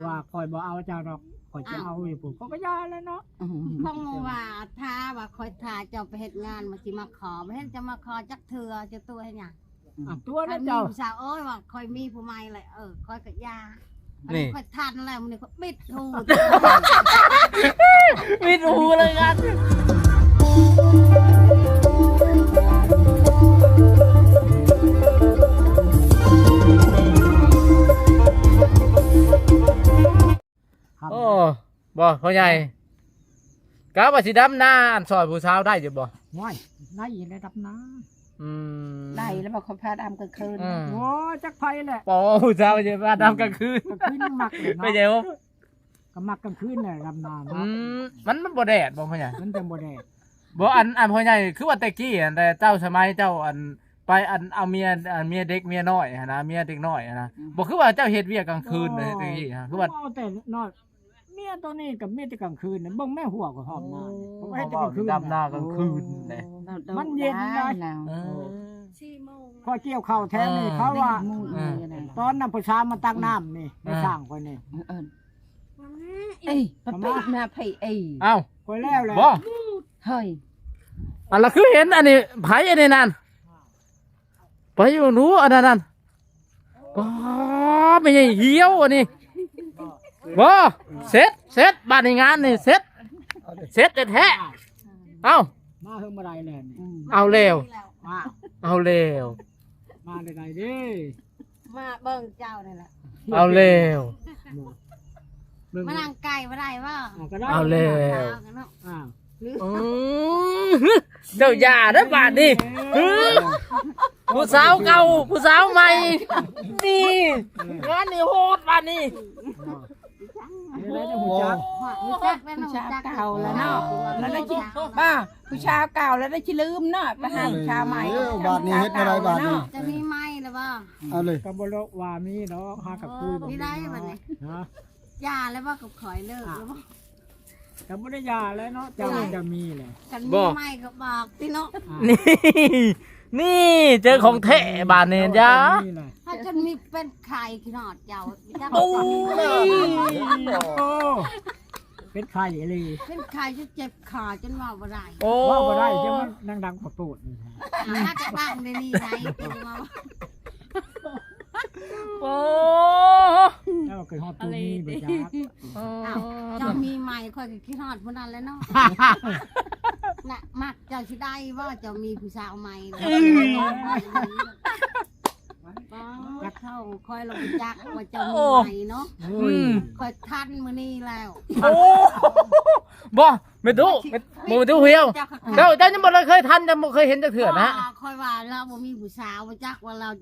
ວ່າຂ້ອຍບໍ່ເອົາເຈົ້າດອກ ຂ້ອຍຈະເອົາຢູ່ພຸ້ນ ຂ້ອຍກໍຢ່າແລ້ວເນາະ. ອືມ ຄງວ່າຖ້າວ່າຂ້ອຍ ຖ້າເຈົ້າໄປເຮັດງານ ມັນຊິມາຂໍ ບໍ່ເຫັນຈະມາຂໍຈັກເທື່ອ ເຈົ້າຕົວະເຮັດຫຍັງ? ອືມ ຕົວະແລ້ວເຈົ້າ ມີຜູ້ສາວ ໂອ້ຍ ວ່າຂ້ອຍມີຜູ້ໃໝ່ແລ້ວ ເອີ ຂ້ອຍກໍຢ່າ. ນີ້ ອັນນີ້ຂ້ອຍທັນແລ້ວ ມື້ນີ້ຂ້ອຍປິດຫູ ປິດຫູເລີຍກັນ. ໂອ້ ບໍ່ ພໍ່ໃຫຍ່ ກະວ່າຊິດຳນາ ອັນ ຊ່ອຍຜູ້ສາວໄດ້ຢູ່ບໍ່? ໂອ້ຍ ໄດ້ຢູ່ແລ້ວດຳນາ. ອືມ ໄດ້ແລ້ວບໍ່? ຂ້ອຍພາດຳກາງຄືນ. ອືມ ໂອ້ຍ ຈັກໃຜແຫຼະ ບໍ່ ຜູ້ສາວຈະພາດຳກາງຄືນ ກາງຄືນມັກເລີຍເນາະ. ເປັນຫຍັງ? ກໍມັກກາງຄືນແຫຼະດຳນາເນາະ. ອືມ ມັນ ມັນບໍ່ແດດບໍ່ ພໍ່ໃຫຍ່? ມັນຈັ່ງບໍ່ແດດ. ບໍ່ ອັນ ອັນ ພໍ່ໃຫຍ່ ຄືວ່າແຕ່ກີ້ຫັ້ນ ແຕ່ເຈົ້າສະໄໝເຈົ້າ ອັນ ໄປ ອັນ ເອົາເມຍ ອັນ ເມຍເດັກເມຍນ້ອຍຫັ້ນນະ ເມຍເດັກນ້ອຍຫັ້ນນະ ອືມ ບໍ່ຄືວ່າເຈົ້າເຮັດວຽກກາງຄືນເລີຍ ອໍ ແຕ່ກີ້ຫັ້ນ ຄືວ່າ ເວົ້າແຕ່ນ້ອຍ ເມຍໂຕນີ້ກໍມີແຕ່ກາງຄືນນະ ເບິ່ງແມ່ຫົວກໍຫອມໜ້ານີ້. ໂອ້ ເຂົາເຮັດແຕ່ກາງຄືນ ດຳນາກາງຄືນແຫຼະ ມັນເຢັນໄດ໋. ເອີ ຂ້ອຍກ່ຽວເຂົ້າແຖວນີ້ ເອີ ເຂົາວ່າ ເອີ ຕອນນັ້ນຜູ້ສາວມາຕັກນ້ຳນີ້ ເອີ ໃນສ້າງຂ້ອຍນີ້ ເອີ ເອີ ເອີ ເອີ ເອົ້າ ຂ້ອຍແລ້ວແຫຼະ ບໍ່ ເຮີ້ຍ ອັນລະຄືເຫັນອັນນີ້ ໃຜອັນນີ້ນັ້ນ ໄປຢູ່ໜູ ອັນນັ້ນນັ້ນ ປ້າ ແມ່ໃຫຍ່ຫ່ຽວອັນນີ້ ບໍ່ ເສັດ ເສັດ ບາດນີ້ງານນີ້ເສັດ ເສັດແທ້ໆ. ເອົ້າ ມາເຮືອນບໍ່ໄດ້ແລ້ວນີ້ ເອົາແລ້ວ ເອົາແລ້ວ ມາໄດ້ເດ້. ມາເບິ່ງເຈົ້ານີ້ແຫຼະ ເອົາແລ້ວ ມານັ່ງໃກ້ບໍ່ໄດ້ບໍ່? ເອົາແລ້ວ ອ້າວ ອືມ ເຈົ້າຢ່າເດີບາດນີ້ ເອີ ຜູ້ສາວເກົ່າ ຜູ້ສາວໃໝ່ ນີ້ ງານນີ້ໂຫດບາດນີ້. ເອີ ຮູ້ຈັກ ຮູ້ຈັກແລ້ວ ຜູ້ສາວເກົ່າແລ້ວເນາະ ແລ້ວໄດ້ຊິ ບ້າ ຜູ້ສາວເກົ່າແລ້ວໄດ້ຊິລືມເນາະ ໄປຫາຜູ້ສາວໃໝ່. ເອີ ບາດນີ້ເຮັດແນວໃດບາດນີ້? ຈະມີໃໝ່ແລ້ວບໍ່? ເອົາເລີຍ ກໍບໍ່ໄດ້ວ່າມີດອກ ຫາກັບຄຸຍບໍ່ມີໄດ້ບາດນີ້. ຮະ ຢ່າແລ້ວບໍ່ ກັບຂ້ອຍເລີກແລ້ວບໍ່? ກໍບໍ່ໄດ້ຢ່າແລ້ວເນາະ ເຈົ້າຈະມີແຫຼະ ຄັນມີໃໝ່ກໍບອກຕິເນາະ. ນີ້ ນີ້ເຈີຂອງແທ້ບາດນີ້ ຢ່າ ຖ້າຈົນມີເປັນໄຂ້ຂີ້ຮອດເຈົ້າ ຈັກ ໂອ້ຍ ເປັນໄຂ້ອີ່ຫຼີ ເປັນໄຂ້ຈົນເຈັບ ຂາຈົນເວົ້າບໍ່ໄດ້ ໂອ້ ເວົ້າບໍ່ໄດ້ ຈະມານັ່ງດັງປະໂປດນີ້ ອ່າ ຈະບັງໄດ້ນີ້ໄດ ເປັນເວົ້າ ໂອ້ ເຈົ້າກໍຮອດໂຕນີ້ບໍ່ຈັກ ໂອ້ ອ້າວ ເຈົ້າມີໃໝ່ ຂ້ອຍກໍຄິດຮອດຜູ້ນັ້ນແຫຼະເນາະ ນະ ມັກເຈົ້າຊິໄດ້ບໍ່ ເຈົ້າມີຜູ້ສາວໃໝ່ ເອີ ເຂົາຄ່ອຍລະບໍ່ຈັກວ່າເຈົ້າມີໃໝ່ເນາະ ໂອ້ຍ ອືມ ຂ້ອຍທັນມື້ນີ້ແລ້ວ ໂອ້ ບໍ່ ແມ່ຕູ້ ແມ່ຕູ້ ແມ່ຕູ້ຮຽວ ເຈົ້າ ເຈົ້າຍັງບໍ່ໄດ້ເຄີຍທັນ ຍັງບໍ່ເຄີຍເຫັນຈັກເທື່ອນະ ຂ້ອຍວ່າລາວບໍ່ມີຜູ້ສາວ ບໍ່ຈັກວ່າລາວ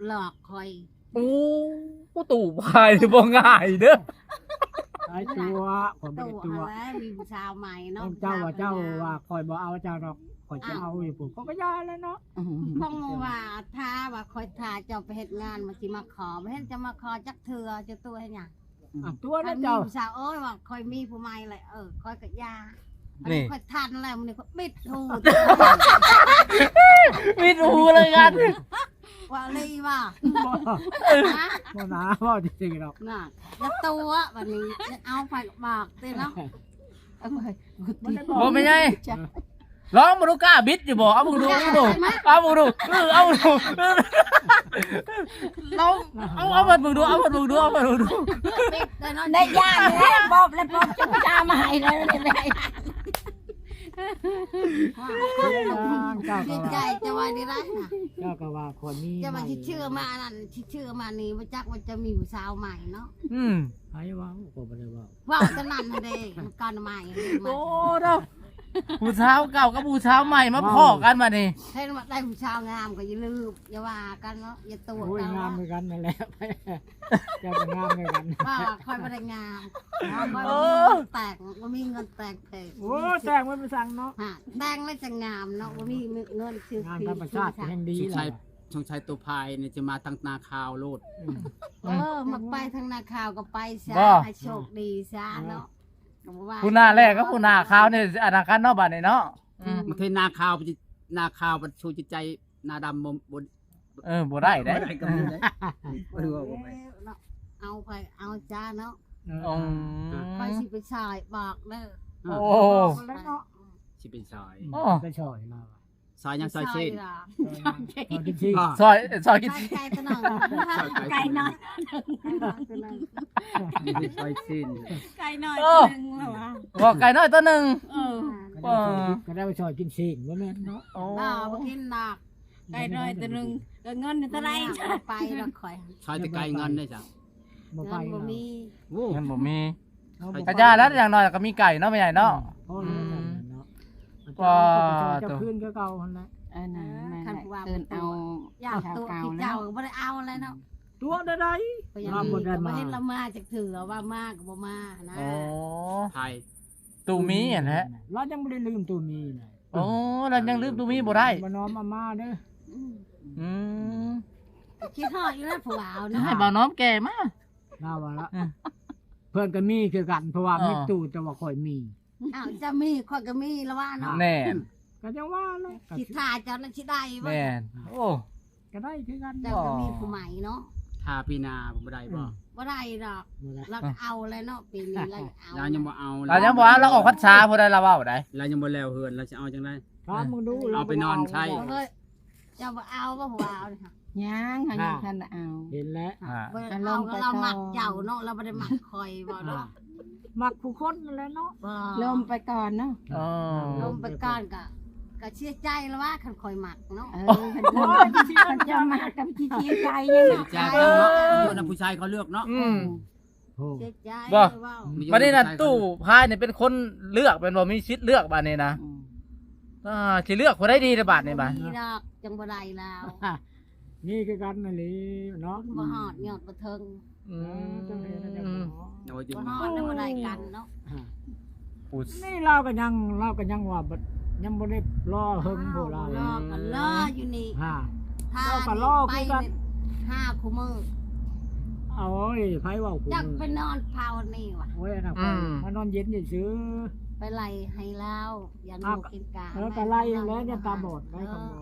ຫຼອກຂ້ອຍ ໂອ້ ຕູ້ພາຍນີ້ບໍ່ງ່າຍເດີ ໄອ້ຕົວະ ຂ້ອຍບໍ່ໄດ້ຕົວະ ແລ້ວມີຜູ້ສາວໃໝ່ເນາະ ເຈົ້າວ່າ ເຈົ້າວ່າຂ້ອຍບໍ່ເອົາເຈົ້າດອກ ຂ້ອຍຈະເອົາຢູ່ພຸ້ນ ຂ້ອຍກໍຢ່າແລ້ວເນາະ ຄງວ່າຖ້າວ່າຂ້ອຍ ຖ້າເຈົ້າໄປເຮັດງານ ມັນຊິມາຂໍ ບໍ່ເຫັນຈະມາຂໍຈັກເທື່ອ ເຈົ້າຕົວະເຮັດຫຍັງ? ອາ ຕົວະແລ້ວເຈົ້າ ມີຜູ້ສາວ ໂອ້ຍ ວ່າຂ້ອຍມີຜູ້ໃໝ່ແລ້ວ ເອີ ຂ້ອຍກໍຢ່າ ອັນນີ້ຂ້ອຍທັນແລ້ວ ມື້ນີ້ຂ້ອຍປິດຫູ ປິດຫູເລີຍກັນ ວ່າອີ່ຫຼີວ່າ ບໍ່ນາ ເວົ້າຈິງໆດອກ ນະ ຢ່າຕົວະ ບັດນີ້ເອົາໄປບາກຕິເນາະ ບໍ່ແມ່ນໃຫຍ່ ລອງເບິ່ງດູ ກ້າບິດຢູ່ບໍ່? ເອົາເບິ່ງດູ ເອົາເບິ່ງດູ ເອົາເບິ່ງດູ ເອີ ເອົາເບິ່ງດູ ລອງ ເອົາ ເອົາເບິ່ງດູ ເອົາເບິ່ງດູ ເອົາເບິ່ງດູ ໄດ້ຢ້ານແລ້ວ ບອກແລ້ວ ບອກ ເຈົ້າກໍຈະເອົາມາໃຫ້ແລ້ວ ເຈົ້າກໍວ່າ ເຈົ້າກໍວ່າ ເຈົ້າກໍວ່າ ຂ້ອຍມີ ເຈົ້າວ່າຊິເຊື່ອມາອັນນັ້ນ ຊິເຊື່ອມານີ້ ບໍ່ຈັກວ່າຈະມີຜູ້ສາວໃໝ່ເນາະ ອືມ ໃຜເວົ້າ? ຂ້ອຍບໍ່ໄດ້ເວົ້າ ເວົ້າແຕ່ນັ້ນຫັ້ນເດ້ ມັນກ່ອນໃໝ່ ໂອ້ ເດີ ຜູ້ສາວເກົ່າກັບຜູ້ສາວໃໝ່ມາພໍ້ກັນບັດນີ້ ເຫັນວ່າໄດ້ຜູ້ສາວງາມກໍຢ່າລືມ ຢ່າວ່າກັນເນາະ ຢ່າຕົວະກັນ ໂອ້ຍ ງາມຄືກັນນັ້ນແຫຼະ ເຈົ້າກໍງາມຄືກັນ ວ່າຂ້ອຍບໍ່ໄດ້ງາມ ຂ້ອຍບໍ່ມີເງິນແຕ່ງ ບໍ່ມີເງິນແຕ່ງເພງ ໂອ້ ແຕ່ງໄວ້ໄປສັ່ງເນາະ ຮະ ແຕ່ງແລ້ວຈັ່ງງາມເນາະ ບໍ່ມີເງິນຊື້ ງາມທຳມະຊາດແຮງດີ ສົງໄສ ສົງໄສໂຕພາຍນີ້ຈະມາທາງນາຄາວໂລດ ເອີ ມັກໄປທາງນາຄາວກໍໄປຊະ ໃຫ້ໂຊກດີຊະເນາະ ຜູ້ໜ້າແລກກັບຜູ້ໜ້າຂາວນີ້ ອັນນັ້ນກັນເນາະ ບາດນີ້ເນາະ ອືມ ບາງທີໜ້າຂາວ ໜ້າຂາວ ມັນສູ້ຈິດໃຈໜ້າດຳບໍ່ ບໍ່ ເອີ ບໍ່ໄດ້ເດ້ ບໍ່ໄດ້ກໍມີເດ້ ເອີ ເອົາໄປເອົາຈ້າເນາະ ເອີ ອໍ ຂ້ອຍຊິໄປຊ່ອຍບອກເດີ. ໂອ້ ບອກແລ້ວເນາະ ຊິໄປຊ່ອຍ ອໍ ໄປຊ່ອຍລາວ. ຊ່ອຍຫຍັງ? ຊ່ອຍຊີ້ນ ຊ່ອຍຊີ້ນ ຊ່ອຍ ຊ່ອຍກິນຊີ້ນ ໄກ່ໂຕໜຶ່ງ ໄກ່ນ້ອຍ ຊ່ອຍຊີ້ນ ໄກ່ນ້ອຍໂຕໜຶ່ງ ວ່າໄກ່ນ້ອຍໂຕໜຶ່ງ ເອີ ກໍໄດ້ໄປຊ່ອຍກິນຊີ້ນ ບໍ່ແມ່ນເນາະ. ອໍ ບໍ່ກິນດອກ ໄກ່ນ້ອຍໂຕໜຶ່ງ ກໍເງິນເທົ່າໃດ ໄປດອກຂ້ອຍ ຊ່ອຍແຕ່ໄກ່ ເງິນໄດ້ຊັ້ນ ບໍ່ໄປ ເງິນບໍ່ມີ. ໂອ້ ເງິນບໍ່ມີ ກະຢ່າແລ້ວ ຢ່າງໜ້ອຍກໍມີໄກ່ເນາະ ແມ່ໃຫຍ່ເນາະ. ອືມ ກໍເຈົ້າຄືນຄືເກົ່າຫັ້ນແຫຼະ. ເອີ ນັ້ນແຫຼະ ຄັນວ່າເອີ້ນເອົາ ຢ່າງໂຕເກົ່າແລ້ວ ບໍ່ໄດ້ເອົາແລ້ວເນາະ. ຕົວະໄດ້ໃດ ລາວບໍ່ໄດ້ມາ ເຫັນລາວມາຈັກເທື່ອ ວ່າມາກໍບໍ່ມານະ. ອໍ ໃຜ? ຕູ້ມີຫັ້ນແຫຼະ ລາວຍັງບໍ່ໄດ້ລືມຕູ້ມີນະ. ອໍ ລາວຍັງລືມຕູ້ມີບໍ່ໄດ້ ບໍ່ນ້ອມເອົາມາເດີ. ອືມ ອືມ ຄິດຮອດຢູ່ແລ້ວຜູ້ບ່າວເນາະ ໃຫ້ບ່າວນ້ອມແກ່ມາ ລາວວ່າລະ ເພິ່ນກໍມີຄືກັນ ເພາະວ່າມີຕູ້ ແຕ່ວ່າຂ້ອຍມີ. ອ້າວ ເຈົ້າມີ ຂ້ອຍກໍມີລະວ່າເນາະ. ແມ່ນ ກໍຈັ່ງວ່າແຫຼະ ຄິດຖ້າເຈົ້ານັ້ນຊິໄດ້ບໍ່? ແມ່ນ ໂອ້ ກໍໄດ້ຄືກັນ ເຈົ້າກໍມີຜູ້ໃໝ່ເນາະ. ຖ້າປີໜ້າບໍ່ໄດ້ບໍ່? ບໍ່ໄດ້ດອກ ລາວກໍເອົາແລ້ວເນາະ ປີນີ້ລາວເອົາ ລາວຍັງບໍ່ເອົາ ລາວຍັງບໍ່ເອົາ ລາວອອກພັນສາພຸ້ນໃດ ລາວເວົ້າໃດ ລາວຍັງບໍ່ແລ້ວເຮືອນ ລາວຊິເອົາຈັ່ງໃດ? ຖາມເບິ່ງດູ ເອົາໄປນອນໃຊ້. ເຈົ້າບໍ່ເອົາບໍ່? ຜູ້ບ່າວນີ້ ຍັງ ເຮົາຍັງບໍ່ທັນໄດ້ເອົາ. ເຫັນແລ້ວ ເອົາ ລາວມັກເຈົ້າເນາະ ລາວບໍ່ໄດ້ມັກຂ້ອຍບໍ່ເນາະ. ມັກຜູ້ຄົນນັ້ນແຫຼະເນາະ ລົມໄປກ່ອນເນາະ. ອໍ ລົມໄປກ່ອນ ກະ ກະເສຍໃຈລະວ່າ ຄັນຂ້ອຍມັກເນາະ. ເອີ ຄັນເຈົ້າ ຄັນເຈົ້າມັກກໍຊິເສຍໃຈເນາະ ເສຍໃຈເນາະ ຜູ້ຊາຍເຂົາເລືອກເນາະ. ອືມ ໂອ້ ເສຍໃຈ ບໍ່ ບາດນີ້ນະ ຕູ້ພາຍນີ້ເປັນຄົນເລືອກແມ່ນບໍ່? ມີສິດເລືອກບາດນີ້ນະ. ອືມ ອ່າ ຊິເລືອກຜູ້ໃດດີລະບາດນີ້ບາດ? ບໍ່ມີດອກ ຈັ່ງບໍ່ໄດ້ແລ້ວ. ມີຄືກັນນັ້ນແຫຼະເນາະ ບໍ່ຮອດຍອດບໍ່ເຖິງ. ອືມ ເອີ ຈັ່ງໃດກໍຍັງບໍ່ຮອດ ບໍ່ຮອດ ຍັງບໍ່ໄດ້ກັນເນາະ. ນີ້ລາວກໍຍັງ ລາວກໍຍັງວ່າ ຍັງບໍ່ໄດ້ລໍເຖິງໂພລາວ ລໍກໍລໍຢູ່ນີ້ ຮະ ຖ້າລາວກໍລໍຄືກັນ ຫ້າຄູ່ມື້. ໂອ້ຍ ໃຜເວົ້າຄູ່ມື້ ຈັກໄປນອນເຝົ້ານີ້ວະ. ໂອ້ຍ ອັນນັ້ນ ອືມ ມານອນເຢັນຊື່ໆ ໄປໄລ່ໃຫ້ລາວ ຢ້ານງົວກິນກ້າ. ເອີ ກໍໄລ່ແລ້ວ ຢ້ານຕາບອດໄດ້ ເອີ ຄຳບໍ່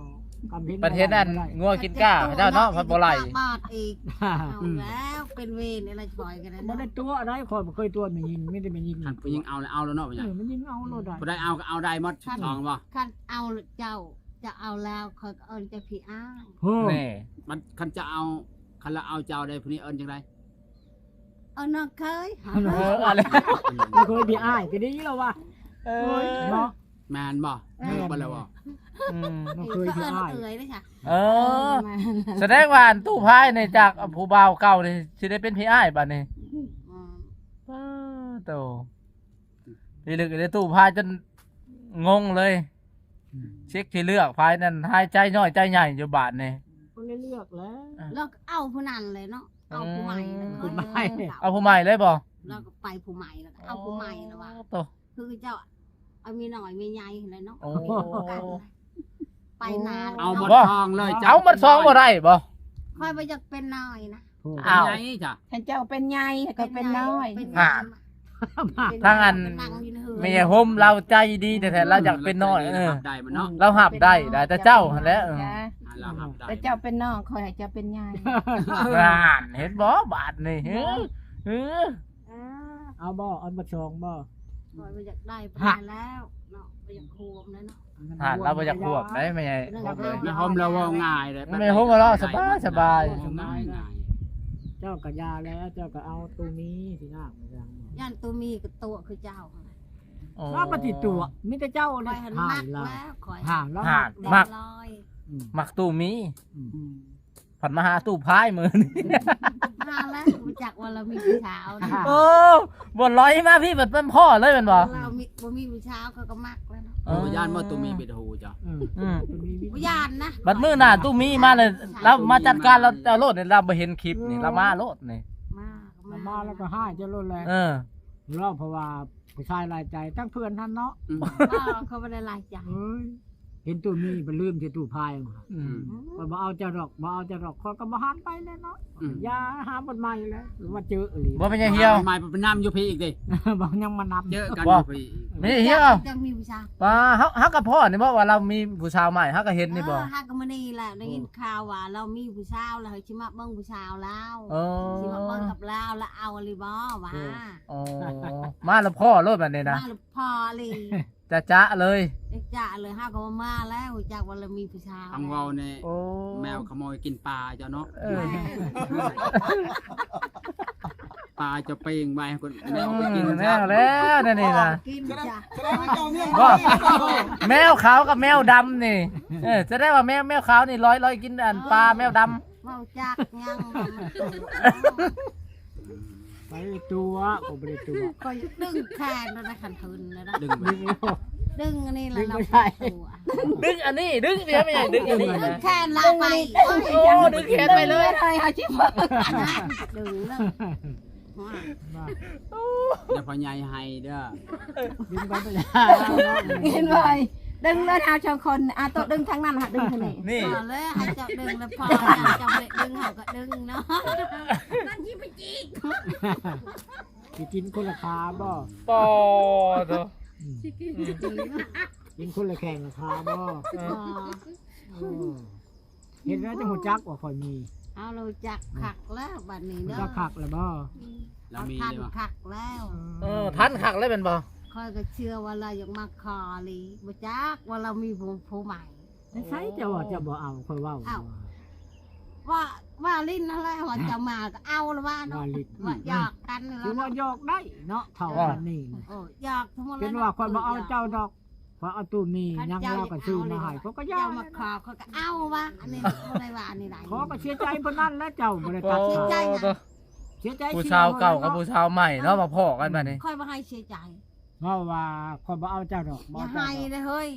ຄຳເຫັນ ປະເທດນັ້ນ ງົວກິນກ້າເຂົາເຈົ້າເນາະ ເພິ່ນບໍ່ໄລ່ ຕາບອດອີກ. ເອົາແລ້ວ ເປັນເວນແລ້ວ ຂ້ອຍກໍໄດ້ ບໍ່ໄດ້ຕົວະໄດ ຂ້ອຍບໍ່ເຄີຍຕົວະແມ່ຍິງ ມີແຕ່ແມ່ຍິງ. ຄັນຜູ້ຍິງເອົາແລ້ວ ເອົາແລ້ວເນາະ ຜູ້ຍິງເອົາໂລດໄດ້ ຜູ້ໃດເອົາກໍເອົາໄດ້ໝົດ ສິບສອງບໍ່? ຄັນເອົາເຈົ້າ ຈະເອົາແລ້ວ ຂ້ອຍກໍເອົາແຕ່ຜູ້ອ້າຍ. ໂອ້ ແນ່ ມັນ ຄັນຈະເອົາ ຄັນລາວເອົາເຈົ້າໄດ້ ຜູ້ນີ້ເອີ້ນຈັ່ງໃດ? ເອີ ນ້ອງເຂີຍ ເອີ ເອົາແລ້ວ ນ້ອງເຂີຍພີ່ອ້າຍກໍດີແລ້ວວ່າ. ເອີ ເນາະ ແມ່ນບໍ່? ເອີ ຖືກບໍ່ລະບໍ່? ອືມ ນ້ອງເຂີຍພີ່ອ້າຍ ເອີ ສະແດງວ່າອັນຕູ້ພາຍນີ້ຈາກຜູ້ບ່າວເກົ່ານີ້ ຊິໄດ້ເປັນພີ່ອ້າຍບາດນີ້. ອືມ ປາໂຕ ພິລຶກເດ້ຕູ້ພາຍຈົນງົງເລີຍ. ອືມ ຊິເລືອກໃຜນັ້ນ ຫາຍໃຈນ້ອຍໃຈໃຫຍ່ຢູ່ບາດນີ້. ບໍ່ໄດ້ເລືອກແລ້ວ ລາວກໍເອົາຜູ້ນັ້ນແຫຼະເນາະ ເອົາຜູ້ໃໝ່ ອືມ ເອົາຜູ້ໃໝ່ເລີຍບໍ່? ລາວກໍໄປຜູ້ໃໝ່ ລາວກໍເອົາຜູ້ໃໝ່ລະວ່າ. ໂອ້ ໂຕ ຄືເຈົ້າເອົາເມຍນ້ອຍເມຍໃຫຍ່ຫັ້ນແຫຼະເນາະ. ໂອ້ ເອົາກັນ ໄປນານ ເອົາໝົດ ບໍ່ ສອງເລີຍ ເຈົ້າ ເອົາໝົດສອງບໍ່ໄດ້ບໍ່? ຂ້ອຍບໍ່ຢາກເປັນນ້ອຍນະ. ເອົາ ເປັນໃຫຍ່ຈ້ະ ຄັນເຈົ້າເປັນໃຫຍ່ກໍເປັນນ້ອຍ ເປັນໃຫຍ່ ທາງອັນ ແມ່ໃຫຍ່ໂຮມລາວໃຈດີແທ້ໆ ລາວຢາກເປັນນ້ອຍ. ເອີ ລາວຮັບໄດ້ ໄດ້ແຕ່ເຈົ້າຫັ້ນແຫຼະ. ເອີ ລາວຮັບໄດ້ ແຕ່ເຈົ້າເປັນນ້ອງ ຂ້ອຍໃຫ້ເຈົ້າເປັນໃຫຍ່. ນັ້ນ ເຫັນບໍ່ບາດນີ້? ເອີ ເອີ ເອົາບໍ່? ເອົາບັດສອງບໍ່? ຂ້ອຍບໍ່ຢາກໄດ້ປານໃດແລ້ວເນາະ ບໍ່ຢາກໂຮມແລ້ວເນາະ. ຫັ້ນ ລາວບໍ່ຢາກຄວບໄດ໋ ແມ່ໃຫຍ່. ແມ່ໂຮມລາວເວົ້າງ່າຍເດ້ ແມ່ໂຮມເວົ້າສະບາຍ ສະບາຍ ງ່າຍໆ. ເຈົ້າກໍຢ່າແລ້ວ ເຈົ້າກໍເອົາຕູ້ມີຊິນະ ຢ້ານຕູ້ມີກໍຕົວະຄືເຈົ້າ. ອໍ ລາວບໍ່ຕິດຕົວະ ມີແຕ່ເຈົ້ານີ້ ຂ້ອຍຫັ້ນມັກແລ້ວ ຂ້ອຍ ລາວມັກ ມັກ ອືມ ມັກຕູ້ມີ. ອືມ ພັດມາຫາຕູ້ພາຍມື້ນີ້ ມາແລ້ວ ຮູ້ຈັກວ່າລາວມີຜູ້ສາວ. ໂອ້ ບໍ່ລອຍມາພີ້ບັດເປັນພໍ່ເລີຍແມ່ນບໍ່? ລາວມີ ບໍ່ມີຜູ້ສາວ ເຂົາກໍມັກແລ້ວເນາະ. ເອີ ບໍ່ຢ້ານບໍ່ຕູ້ມີເປັນຫູເຈົ້າ? ອືມ ອືມ ບໍ່ຢ້ານນະ. ບັດມື້ໜ້າຕູ້ມີມາເລີຍ ລາວມາຈັດການລາວເຈົ້າໂລດນີ້ ລາວບໍ່ເຫັນຄລິບນີ້ ລາວມາໂລດນີ້ ມາ ມາແລ້ວກໍຫາຍເຈົ້າໂລດແຫຼະ. ເອີ ລາວ ເພາະວ່າ ຜູ້ຊາຍຫຼາຍໃຈ ທັງເພື່ອນຫັ້ນເນາະ. ອືມ ເຂົາບໍ່ໄດ້ຫຼາຍໃຈ. ເອີຍ ເຫັນຕູ້ມີໄປລືມທີ່ຕູ້ພາຍ. ອືມ ຂ້ອຍບໍ່ເອົາເຈົ້າດອກ ບໍ່ເອົາເຈົ້າດອກ ຂ້ອຍກໍບໍ່ຫັນໄປແລ້ວເນາະ. ອືມ ຢ່າຫາບົດໃໝ່ແລ້ວ ວ່າເຈີອີ່ຫຼີ. ບໍ່ແມ່ນຫຍັງ ຫຽວ ໃໝ່ໄປນຳຢູ່ພີ້ອີກເດ້. ບໍ່ ຍັງມານຳ ເຈີກັນຢູ່ພີ້ອີກ. ມີເຫຍ ຈັ່ງມີຜູ້ສາວ. ວ່າເຮົາ ເຮົາກໍພໍ້ນີ້ບໍ່ ວ່າລາວມີຜູ້ສາວໃໝ່ ເຮົາກໍເຫັນນີ້ບໍ່? ເອີ ເຮົາກໍມື້ນີ້ແຫຼະໄດ້ຍິນຂ່າວວ່າລາວມີຜູ້ສາວ ແລ້ວເຮົາຊິມາເບິ່ງຜູ້ສາວລາວ. ເອີ ຊິມາເບິ່ງກັບລາວ ລາວເອົາອີ່ຫຼີບໍ່ວ່າ. ໂອ້ ມາແລ້ວພໍ້ໂລດບັດນີ້ນະ ມາແລ້ວພໍ້ອີ່ຫຼີ ຈະໆເລີຍ ຈະໆເລີຍ. ເຮົາກໍວ່າມາແລ້ວ ຮູ້ຈັກວ່າລາວມີຜູ້ສາວ. ທາງເວົ້ານີ້ ໂອ້ ແມວຂະໂມຍກິນປາເຈົ້າເນາະ. ເອີ ປາຈະເປ່ງໄວ້ໃຫ້ຄົນແມວໄປກິນ ແມວແລ້ວແນວນີ້ນະ ກິນຈ້ະ. ບໍ່ ແມວຂາວກັບແມວດຳນີ້ ເອີ ສະແດງວ່າແມວ ແມວຂາວນີ້ລອຍ ລອຍກິນອັນປາ ແມວດຳ. ເວົ້າຈັກຫຍັງ ໄປຕົວະ ກໍບໍ່ໄດ້ຕົວະ. ຂ້ອຍດຶງແຂນແລ້ວນະ ຄັນທຶນແລ້ວນະ ດຶງໄປ ດຶງອັນນີ້ລະ ດຶງອັນນີ້ ດຶງເບຍແມ່ໃຫຍ່ ດຶງອັນນີ້ ດຶງແຂນລາວໄປ. ໂອ້ ດຶງແຂນໄປເລີຍ ເຮົາຊິເບິ່ງ ດຶງເລີຍ. ຢ່າພໍ່ໃຫຍ່ໄຫ້ເດີ ດຶງໄປ ເຫັນບໍ່ ດຶງເລີຍ ເຮົາສອງຄົນ. ອາ ໂຕະດຶງທາງນັ້ນ ຫາດຶງທາງນີ້ ນີ້ ເອົາເລີຍ ໃຫ້ເຈົ້າດຶງແລ້ວພໍ ເຈົ້າບໍ່ໄດ້ດຶງ ເຮົາກໍດຶງເນາະ ມັນຊິໄປຈີກ ຊິກິນຄົນລະຂາບໍ່? ປອໂຕ ອືມ ຊິກິນ ກິນຄົນລະແຂ້ງລະຂາບໍ່? ເອີ ເອີ ເຮັດແລ້ວຈະຮູ້ຈັກວ່າຂ້ອຍມີ. ເຮົາຮູ້ຈັກຄັກແລ້ວບັດນີ້ເດີ ຮູ້ຈັກຄັກແລ້ວບໍ່? ອືມ ລາວມີເດ້ ທັນຄັກແລ້ວ. ເອີ ທັນຄັກແລ້ວແມ່ນບໍ່? ຂ້ອຍກໍເຊື່ອວ່າລາວຢາກມາຂໍອີ່ຫຼີ ບໍ່ຈັກວ່າລາວມີຜູ້ ຜູ້ໃໝ່. ໃສເຈົ້າວ່າເຈົ້າບໍ່ເອົາ ຂ້ອຍເວົ້າ ເອົ້າ ວ່າ ວ່າຫຼິ້ນຫັ້ນແຫຼະ ວ່າເຈົ້າມາກໍເອົາລະວ່າເນາະ ວ່າຫຼິ້ນ ວ່າຢອກກັນລະ ຄືວ່າຢອກໄດ້ເນາະ ເຖົ້າປານນີ້. ໂອ້ ຢອກທັງໝົດ ເປັນວ່າຂ້ອຍບໍ່ເອົາເຈົ້າດອກ ຂ້ອຍເອົາຕູ້ມີຫຍັງລາວກໍຊື້ມາໃຫ້ ຂ້ອຍກໍຢາກ ເຈົ້າມາຂໍຂ້ອຍກໍເອົາວ່າ ອັນນີ້ບໍ່ໄດ້ວ່າອັນນີ້ໃດ ຂໍກໍເສຍໃຈເພິ່ນນັ້ນແຫຼະ ເຈົ້າບໍ່ໄດ້ຕັດ ເສຍໃຈນະ ເສຍໃຈ ຜູ້ສາວເກົ່າກັບຜູ້ສາວໃໝ່ເນາະ ມາພໍ້ກັນບັດນີ້ ຂ້ອຍບໍ່ໃຫ້ເສຍໃຈ ເວົ້າວ່າຂ້ອຍບໍ່ເອົາເຈົ້າດອກ ບໍ່ເອົາເຈົ້າດອກ ຢ່າໃຫ້ເດີເຮີ້ຍ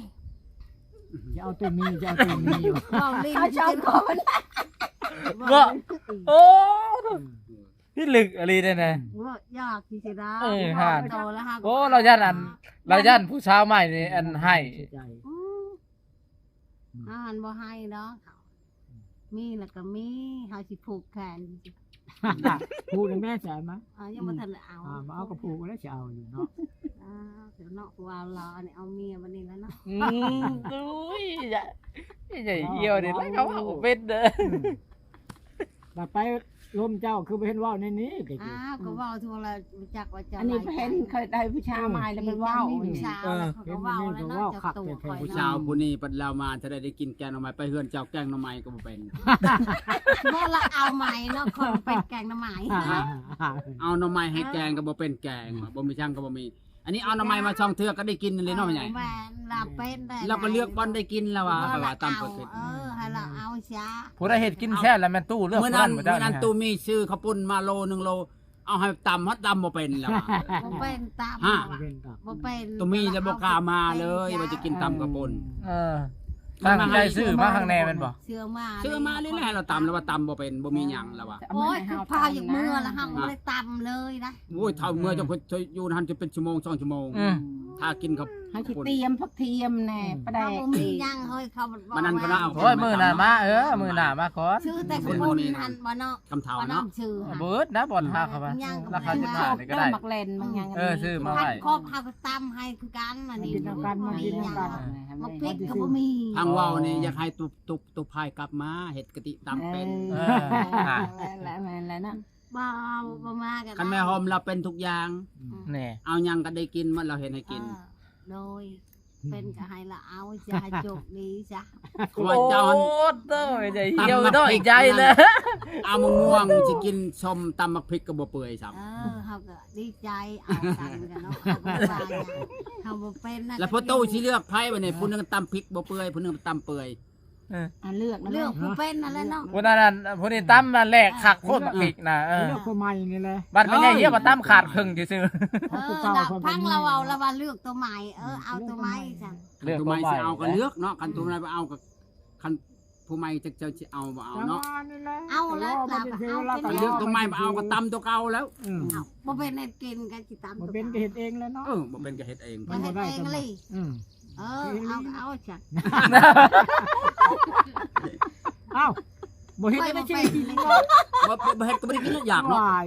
ຈະເອົາຕູ້ມີ ຈະເອົາຕູ້ມີຢູ່ ເວົ້າຫຼິ້ນ ເອົາເຈົ້າກ່ອນ ບໍ່ ໂອ້ ອືມ ພິລຶກອີ່ຫຼີເດ້ນະ ບໍ່ຢາກຊິເສຍດາຍ ເອີ ໂຕແລ້ວຫາ ໂອ້ ລາວຢ້ານອັນ ລາວຢ້ານຜູ້ສາວໃໝ່ນີ້ອັນໃຫ້ ອືມ ອືມ ເຮົາຫັ້ນບໍ່ໃຫ້ດອກ ມີແລ້ວກໍມີ ເຮົາຊິຜູກແຂນ ຜູກແລ້ວແມ່ໃສ່ມາ ເອີ ຍັງບໍ່ທັນໄດ້ເອົາ ອ່າ ມາເອົາກໍຜູກແລ້ວຊິເອົາຢູ່ເນາະ ອ່າ ເນາະ ຜູ້ວ່າລາວອັນນີ້ເອົາເມຍບັດນີ້ແລ້ວເນາະ ອືມ ໂອ້ຍ ຢ່າ ຢ່າຫ່ຽວເດ້ ລາວເວົ້າເປັນເດີ ອືມ ບັດໄປລົມເຈົ້າຄືບໍ່ເຫັນເວົ້າແນວນີ້ແຕ່ກີ້ ອ້າວ ກໍເວົ້າທົ່ວລະ ບໍ່ຈັກວ່າເຈົ້າ ອັນນີ້ເຫັນເຄີຍໄດ້ຜູ້ຊາຍມາແລ້ວມັນເວົ້າ ຜູ້ຊາຍ ເອີ ເຂົາກໍເວົ້າແລ້ວເນາະ ເຈົ້າໂຕຂ້ອຍ ຜູ້ຊາຍຜູ້ນີ້ ບັດລາວມາຈະໄດ້ ໄດ້ກິນແກງໜໍ່ໄມ້ ໄປເຮືອນເຈົ້າແກງໜໍ່ໄມ້ກໍບໍ່ເປັນ ບໍ່ລະເອົາໄມ້ເນາະ ຂ້ອຍເປັນແກງໜໍ່ໄມ້ ເອົາໜໍ່ໄມ້ໃຫ້ແກງກໍບໍ່ເປັນແກງ ບໍ່ມີຊ່າງກໍບໍ່ມີ ອັນນີ້ເອົາໜໍ່ໄມ້ມາສອງເທື່ອກໍໄດ້ກິນເລີຍເນາະ ແມ່ໃຫຍ່ ແມ່ນລະ ເປັນໄດ້ ລາວກໍເລືອກບ່ອນໄດ້ກິນລະວ່າ ເອີ ໃຫ້ລາວເອົາຊະ ຜູ້ໃດເຮັດກິນແຊບລະແມ່ນຕູ້ເລືອກ ມື້ນັ້ນ ມື້ນັ້ນຕູ້ມີຊື້ເຂົ້າປຸ້ນມາໂລໜຶ່ງໂລ ເອົາໃຫ້ຕຳ ເຮົາຕຳບໍ່ເປັນແລ້ວວ່າ ບໍ່ເປັນຕຳ ຮະ ບໍ່ເປັນຕຳ ບໍ່ເປັນ ໂຕມີແລ້ວບໍ່ກ້າມາເລີຍ ວ່າຈະກິນຕຳເຂົ້າປຸ້ນ ເອີ ຕັ້ງໃຈຊື້ມາຂ້າງແນ່ແມ່ນບໍ່? ຊື້ມາ ຊື້ມານີ້ແຫຼະ ໃຫ້ລາວຕຳ ລາວວ່າຕຳບໍ່ເປັນ ບໍ່ມີຫຍັງລາວວ່າ ໂອ້ຍ ຄືພາຢາກເມືອລະ ເຮົາບໍ່ໄດ້ຕຳເລີຍນະ ໂອ້ຍ ເຖົ້າເມືອ ເຈົ້າ ເຈົ້າຢູ່ຫັ້ນຈະເປັນຊົ່ວໂມງສອງຊົ່ວໂມງ ອືມ ຖ້າກິນເຂົ້າ ໃຫ້ຊິຕຽມຜັກທຽມແນ່ ອືມ ປາແດກ ເຮົາບໍ່ມີຫຍັງເຮີ້ຍ ເຂົາ ມັນນັ້ນກໍເອົາ ໂອ້ຍ ມື້ໜ້າມາ ເອີ ມື້ໜ້າມາກ່ອນ ຊື້ແຕ່ເຂົ້າປຸ້ນຫັ້ນບໍ່ເນາະ ຄຳເຖົ້າເນາະ ເບິດນະ ບ່ອນພາເຂົາວ່າ ລາຄາສິບຫ້ານີ້ກໍໄດ້ ໝາກແລ່ນໝາກຫຍັງ ເອີ ຊື້ມາໄວ້ ຄົບເຮົາກໍຕຳໃຫ້ຄືກັນ ອັນນີ້ ກິນນຳກັນ ມາກິນນຳກັນ ໝາກພິກກໍບໍ່ມີ ທາງເວົ້ານີ້ຢາກໃຫ້ຕຸກ ຕຸກ ຕຸກພາຍກັບມາເຮັດກະຕິຕຳເປັນ ເອີ ແມ່ນແຫຼະ ແມ່ນແຫຼະເນາະ ບໍ່ ບໍ່ມາກໍໄດ້ ຄັນແມ່ຫອມລາວເປັນທຸກຢ່າງ ອືມ ແນ່ ເອົາຫຍັງກໍໄດ້ກິນໝົດ ລາວເຮັດໃຫ້ກິນ ເອີ ໂດຍ ເປັນກໍໃຫ້ລາວເອົາຊະ ໃຫ້ໂຊກດີຊະ ເພາະວ່າເຈົ້າ ໂອ້ ໂຕໃຫຍ່ ຕຳ ເອີ ໜ້ອຍໃຈເລີຍ ເອົາມະມ່ວງຊິກິນສົ້ມ ຕຳໝາກພິກກໍບໍ່ເປື່ອຍຊ້ຳ ເອີ ເຮົາກໍດີໃຈ ເອົາກັນກັນເນາະ ເຮົາບໍ່ວ່າຫຍັງ ເຮົາບໍ່ເປັນນະ ແລ້ວພໍ່ຕູ້ຊິເລືອກໃຜບັດນີ້ ຜູ້ໜຶ່ງຕຳພິກບໍ່ເປື່ອຍ ຜູ້ໜຶ່ງຕຳເປື່ອຍ ເອີ ອ່າ ເລືອກ ເລືອກຜູ້ເປັນຫັ້ນແຫຼະເນາະ ຜູ້ນັ້ນ ຜູ້ນີ້ຕຳແຫຼກຄັກໂພດ ໝາກພິກນະ ເອີ ເລືອກຜູ້ໃໝ່ນີ້ແຫຼະ ບັດແມ່ໃຫຍ່ຮຽກວ່າຕຳຂາດເຄິ່ງຊື່ໆ ເອີ ຟັງລາວເວົ້າ ລາວວ່າເລືອກໂຕໃໝ່ ເອີ ເອົາໂຕໃໝ່ຊັ້ນ ເລືອກໂຕໃໝ່ ຊິເອົາກໍເລືອກເນາະ ຄັນໂຕໃໝ່ບໍ່ເອົາກໍ ຄັນຜູ້ໃໝ່ຈັກເຈົ້າຊິເອົາບໍ່ເອົາເນາະ ເອົາແລ້ວ ລາວກໍເລືອກໂຕໃໝ່ ບໍ່ເອົາກໍຕຳໂຕເກົ່າແລ້ວ ອືມ ບໍ່ເປັນເຮັດກິນກໍຊິຕຳ ບໍ່ເປັນກໍເຮັດເອງແຫຼະເນາະ ເອີ ບໍ່ເປັນກໍເຮັດເອງ ມັນບໍ່ໄດ້ ເຮັດເອງອີ່ຫຼີ ເອີ ເອົາ ເອົາຊັ້ນ ເອົ້າ ບໍ່ເຮັດກໍໄດ້ກິນ ບໍ່ ບໍ່ເຮັດກໍບໍ່ໄດ້ກິນ ຢາກເນາະ ຫວາຍ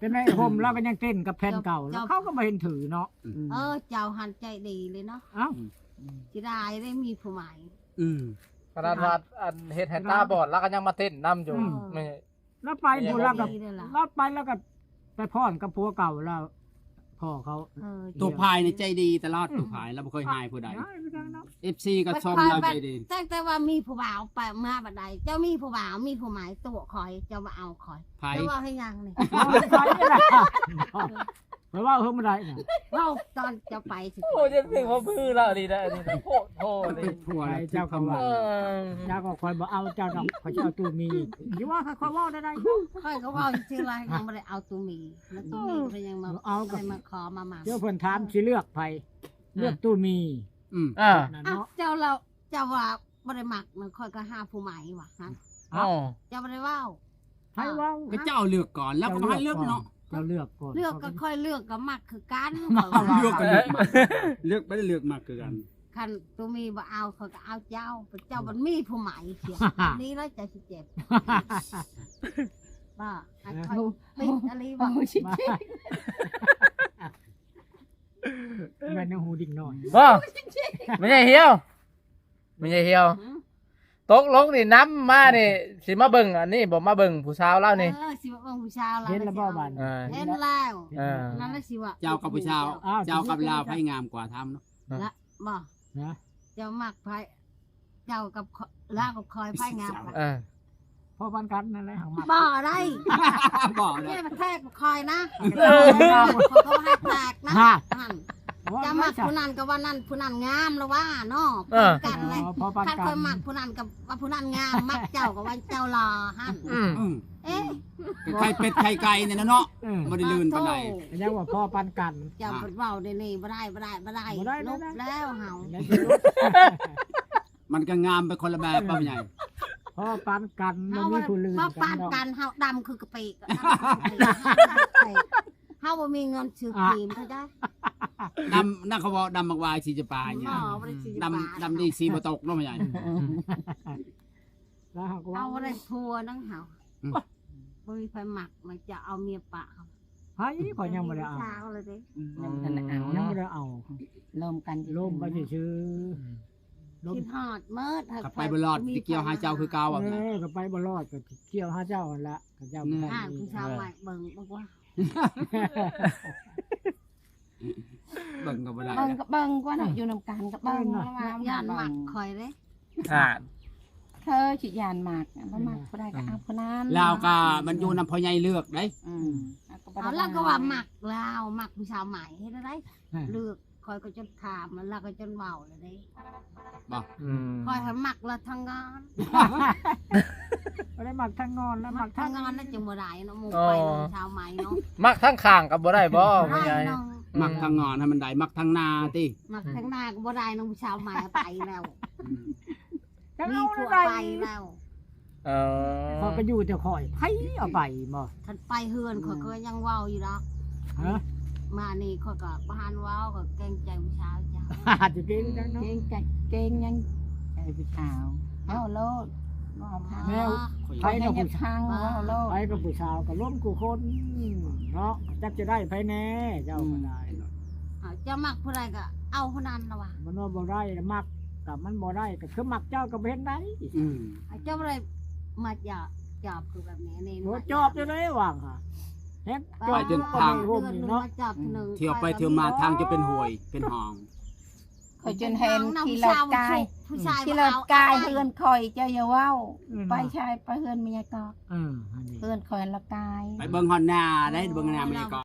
ແຕ່ໃນຮົ່ມລາວກໍຍັງເຕັ້ນກັບແຜ່ນເກົ່າ ແລ້ວເຂົາກໍບໍ່ເຫັນຖືເນາະ. ເອີ ເຈົ້າຫັ້ນໃຈດີເລີຍເນາະ. ເອົ້າ ອືມ ຊິໄດ້ໄດ້ມີຜູ້ໃໝ່. ອືມ ຂະໜາດວ່າອັນເຮັດໃຫ້ຕາບອດ ລາວກໍຍັງມາເຕັ້ນນຳຢູ່. ອືມ ແມ່ນ ລາວໄປພຸ້ນ ລາວກໍ ລາວໄປ ລາວກໍໄປພ້ອນກັບຜົວເກົ່າລາວ ພໍ່ເຂົາ. ເອີ ໂຕພາຍນີ້ໃຈດີຕະຫຼອດ. ອືມ ໂຕພາຍລາວບໍ່ເຄີຍຮ້າຍຜູ້ໃດ. ເອັຟຊີກໍຊົມລາວໃຈດີ. ຕັ້ງແຕ່ວ່າມີຜູ້ບ່າວໄປມາບັດໃດ ເຈົ້າມີຜູ້ບ່າວ ມີຜູ້ໃໝ່ຕົວະຂ້ອຍ ເຈົ້າມາເອົາຂ້ອຍ. ໃຜ? ເຈົ້າເວົ້າໃຫ້ຫຍັງນີ້? ຂ້ອຍເວົ້າເຮີບໍ່ໄດ້ນະ ເວົ້າຕອນເຈົ້າໄປຊິ. ໂອ້ ຈະເປັນຫົວມືລາວນີ້ນະ ອັນນີ້ນະ ໂພດໂພເລີຍ. ເຈົ້າກໍວ່າ ເອີ ເຈົ້າກໍຂ້ອຍບໍ່ເອົາເຈົ້າດອກ ຂ້ອຍຊິເອົາຕູ້ມີ. ຊິວ່າຂ້ອຍເວົ້າໄດ້ໃດ? ຂ້ອຍກໍເວົ້າຊື່ໆ ລະຍັງບໍ່ໄດ້ເອົາຕູ້ມີ. ແລ້ວຕູ້ມີເພິ່ນຍັງມາ ເອົາກັບ ມາຂໍມາໝັກ. ເຈົ້າເພິ່ນຖາມຊິເລືອກໃຜ? ເລືອກຕູ້ມີ. ອືມ ເອີ ນັ້ນເນາະ. ເຈົ້າລາວ ເຈົ້າວ່າບໍ່ໄດ້ມັກນະ ຂ້ອຍກໍຫາຜູ້ໃໝ່ວ່າ. ຮະ? ເອົ້າ ເຈົ້າບໍ່ໄດ້ເວົ້າ. ໃຜເວົ້າ? ກໍເຈົ້າເລືອກກ່ອນ ແລ້ວກໍບໍ່ໃຫ້ເລືອກເນາະ. ເຈົ້າເລືອກກ່ອນ. ເລືອກກໍຂ້ອຍເລືອກກໍມັກຄືກັນ. ເລືອກກໍເລືອກມັກ ເລືອກໄປເລືອກມັກຄືກັນ. ຄັນຕູ້ມີບໍ່ເອົາ ຂ້ອຍກໍເອົາເຈົ້າ ເຈົ້າມັນມີຜູ້ໃໝ່ເສຍ. ນີ້ລະເຈົ້າຊິເຈັບ. ບໍ່ ອັນຂ້ອຍປິດອີ່ຫຼີບໍ່? ແມ່ນຫູດິກນ້ອຍ. ບໍ່ ແມ່ໃຫຍ່ຫ່ຽວ ແມ່ໃຫຍ່ຫ່ຽວ. ຫື? ຕົກລົງນີ້ນຳມານີ້ ຊິມາເບິ່ງອັນນີ້ບໍ່? ມາເບິ່ງຜູ້ສາວລາວນີ້. ເອີ ຊິມາເບິ່ງຜູ້ສາວລາວ. ເຫັນແລ້ວບໍ່ບາດນີ້? ເອີ ເຫັນແລ້ວ. ເອີ ນັ້ນລະຊິວ່າ ເຈົ້າກັບຜູ້ສາວ ເຈົ້າກັບລາວໃຜງາມກວ່າ? ຖາມເນາະ. ລະ ບໍ່ ເຈົ້າມັກໃຜ? ເຈົ້າກັບ ລາວກັບຂ້ອຍໃຜງາມກວ່າ? ເອີ ພໍປານກັນນັ້ນແຫຼະ ຫາກມັກ. ບໍ່ໄດ້ ບໍ່ໄດ້ ແທ້ຂ້ອຍນະ. ເອີ ຂ້ອຍກໍໃຫ້ແທກນະ. ຫັ້ນ ເຈົ້າມັກຜູ້ນັ້ນກໍວ່ານັ້ນ ຜູ້ນັ້ນງາມລະວ່າເນາະ. ເອີ ກັນແຫຼະ. ຄັນຂ້ອຍມັກຜູ້ນັ້ນກໍວ່າຜູ້ນັ້ນງາມ ມັກເຈົ້າກໍວ່າເຈົ້າຫຼໍ່ຫັ້ນ. ອືມ ເອະ ໄຂ່ເປັດໄຂ່ໄກ່ນີ້ນະເນາະ. ເອີ ບໍ່ໄດ້ລື່ນປານໃດ. ຍັງວ່າພໍປານກັນ. ເຈົ້າເພິ່ນເວົ້າແນວນີ້ບໍ່ໄດ້ ບໍ່ໄດ້ ບໍ່ໄດ້. ລົບແລ້ວເຮົາ. ມັນກໍງາມໄປຄົນລະແບບ. ເອີ ເວົ້າໃຫຍ່ ພໍປານກັນ ບໍ່ມີຜູ້ອື່ນ. ພໍປານກັນ ເຮົາດຳຄືກະປິ ເຮົາບໍ່ມີເງິນຊື້ຄຣີມເຂົາເຈົ້າ. ດຳ ນັກເຂົາເວົ້າດຳໝາກວາຍສີຈຳປາຫຍັງ. ດຳ ດຳດີສີບໍ່ຕົກເນາະ ເຮົາບໍ່ໄດ້ຜົວນຳເຮົາ. ບໍ່ມີໃຜມັກ ມັນຈະເອົາເມຍປະເຮົາ. ໃຜ ຂ້ອຍຍັງບໍ່ໄດ້ເອົາ. ຍັງບໍ່ໄດ້ເອົາ ຍັງບໍ່ໄດ້ເອົາ. ລົມກັນ ລົມກັນຊື່ໆ. ຄິດຮອດໝົດ ກໍໄປບໍ່ລອດ ຊິກ່ຽວຫາເຈົ້າຄືເກົ່າ. ເອີ ກໍໄປບໍ່ລອດ ກໍກ່ຽວຫາເຈົ້າຫັ້ນລະ. ເຈົ້າ ຫາຜູ້ສາວໃໝ່ເບິ່ງບໍ່ກວ່າ. ເບິ່ງກໍບໍ່ໄດ້ ເບິ່ງກໍເບິ່ງກວ່າເນາະ. ຢູ່ນຳກັນກໍເບິ່ງ ລະວ່າຢ້ານມັກຂ້ອຍເດ້. ອ່າ ເຄີຊິຢ້ານມັກ ບໍ່ມັກຜູ້ໃດກໍເອົາຜູ້ນັ້ນ. ລາວກໍມັນຢູ່ນຳພໍ່ໃຫຍ່ເລືອກເດ້. ອືມ ລາວກໍວ່າມັກລາວ ມັກຜູ້ສາວໃໝ່ ເຮັດແນວໃດ? ເລືອກ ຂ້ອຍກໍຈົນຖາມ ລາວກໍຈົນເວົ້າແລ້ວເດ້. ບໍ່ ອືມ ຂ້ອຍຫາມັກລາວທາງງານ ບໍ່ໄດ້ມັກທາງງອນນະ. ມັກທາງງານນະ ຈຶ່ງບໍ່ໄດ້ເນາະ. ໝູ່ໄປນຳສາວໃໝ່ເນາະ. ມັກທາງຂ້າງກໍບໍ່ໄດ້ບໍ່? ບໍ່ໄດ້ເນາະ. ມັກທາງງອນໃຫ້ມັນໄດ້ ມັກທາງໜ້າຕິ. ມັກທາງໜ້າກໍບໍ່ໄດ້ນຳ ສາວໃໝ່ໄປແລ້ວ. ອືມ ມີຜົວໄປແລ້ວ. ເອີ ຂ້ອຍກໍຢູ່ແຕ່ຂ້ອຍ ໃຜເອົາໄປບໍ່? ຄັນໄປເຮືອນຂ້ອຍ ອືມ ກໍຍັງເວົ້າຢູ່ດອກ. ຮະ? ມານີ້ຂ້ອຍກໍບໍ່ທັນເວົ້າ ຂ້ອຍເກງໃຈຜູ້ສາວເຈົ້າ. ຈະເກງຈັງເນາະ. ເກງໃຈ ເກງຫຍັງໃຈຜູ້ສາວ? ເວົ້າໂລດ ເວົ້າພາ ແມ່ນ ໃຜກໍຜູ້ສາວ ເວົ້າໂລດ ໃຜກໍຜູ້ສາວ ກໍລົມຄູ່ຄົນເນາະ. ຈັກຈະໄດ້ໃຜແນ່ ເຈົ້າກໍໄດ້. ອືມ ເຈົ້າມັກຜູ້ໃດກໍເອົາຜູ້ນັ້ນລະວ່າ. ມັນວ່າບໍ່ໄດ້ ມັກກໍມັນບໍ່ໄດ້ ກໍຄືມັກເຈົ້າກໍບໍ່ເຫັນໄດ້. ອືມ ເຈົ້າບໍ່ໄດ້ມາຈອບ ຈອບຄືແບບນີ້ນີ້. ໂອ້ ມາຈອບຈັ່ງໃດຫວ່າງຫາ ແຮງຈອບຢູ່ກໍບໍ່ຮູ້ເນາະ. ທ່ຽວໄປທ່ຽວມາ ທາງຈະເປັນຫ້ວຍເປັນຮ່ອງ. ຂ້ອຍຈົນເຫັນຂີ່ລົດກາຍ ຂີ່ລົດກາຍເຮືອນຂ້ອຍ ເຈົ້າຢ່າເວົ້າ. ເອີ ໄປໃສ? ໄປເຮືອນແມ່ຍາຍກອກ. ເອີ ເຮືອນຂ້ອຍລະກາຍ ໄປເບິ່ງຮອດໜ້າໄດ້ ເບິ່ງໜ້າແມ່ຍາຍກອກ.